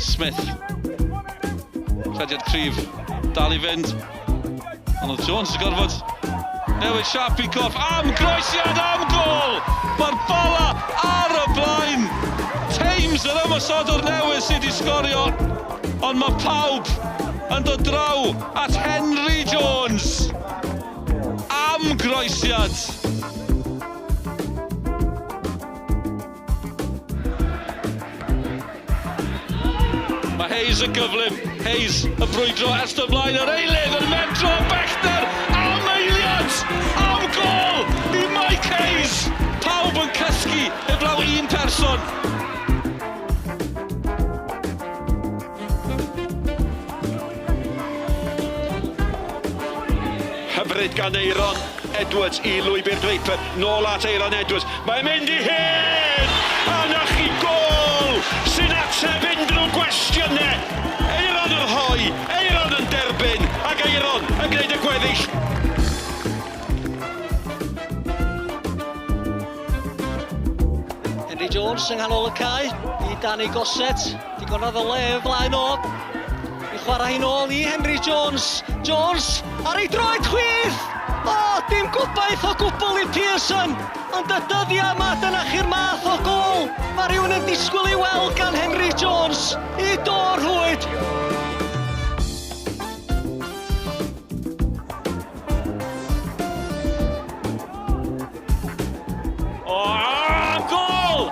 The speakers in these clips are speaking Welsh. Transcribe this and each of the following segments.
Smith. Rhediad cryf. Dal i fynd. Ond oedd Jones yn gorfod newid siap i gorff. Am groesiad, am gol! Mae'r Bala ar y blaen! Thames yr ymosodwr newydd sydd wedi sgorio. Ond mae pawb yn dod draw at Henry Jones. Am groesiad! Mae Hayes yn gyflym. Hayes yn brwydro ers dod mlaen yr eilydd yn mentro bellter am eiliad! Am gol i Mike Hayes! Pawb yn cysgu heblaw un person. Hyfryd gan Aeron Edwards i lwybr Draper. Nôl at Aeron Edwards. Mae'n mynd i hyn! A 'na chi gôl sy'n ateb unrhyw gwestiynau. Aeron yn rhoi, Aeron yn derbyn, ac Aeron yn gwneud y gweddill. Henry Jones yng nghanol y cae i Danny Gossett. Digon o le flaen o. I chwarae hi'n ôl i Henry Jones. Jones ar ei droed chwith! O, dim gobaith o gwbl i Pearson! Ond y dyddiau yma, dyna chi'r math o gôl mae rhywun yn disgwyl ei weld gan Henry Jones i dôr rhwyd. O, a gol!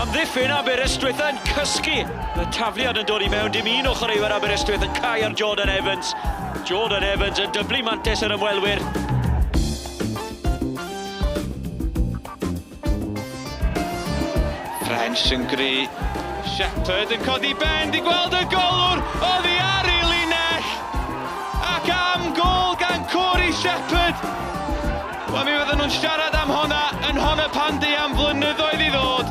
Amddiffyn Aberystwyth yn cysgu. Y tafliad yn dod i mewn, dim un o chwaraewyr Aberystwyth yn cau ar Jordan Evans. Jordan Evans yn dyblu mantais yr ymwelwyr. French yn gry. Shepherd yn codi ben, di gweld y golwr oddi ar ei linell. Ac am gol gan Corey Shepherd. Wel, mi fydden nhw'n siarad am honna yn Nhonypandy am flynyddoedd i ddod.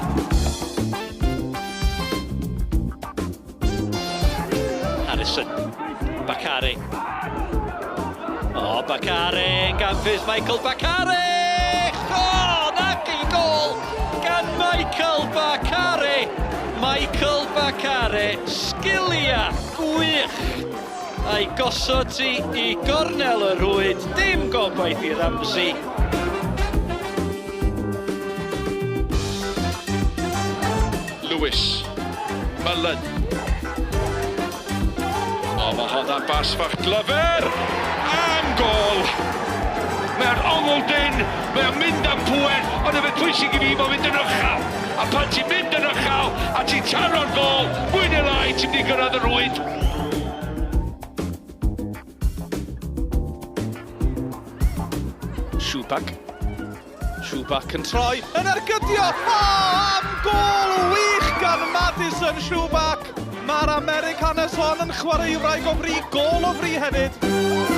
Harrison. Bakare. O, oh, Bakare yn gampus. Michael Bakare! O, oh, nac i gol gan Michael Bakare. Michael Bakare, sgiliau gwych. A'i gosod ti i gornel y rhwyd, dim gobaith i Ramsey. Lewis. Mullen. O, mae honna'n bas fach glyfar! Am gol! Mae'r ongl dyn, mae o'n mynd am pŵer, ond y peth pwysig i fi, mae'n mynd yn uchel. A pan ti'n mynd yn uchel a ti'n taro'r gol, mwy neu lai, ti'n mynd i gyrraedd y rwyd. Schuback. Schuback yn troi, yn ergydio! O, am gol wych gan Madison Schuback! Mae'r Americanes hon yn chwaraewraig o fri, gol o fri hefyd.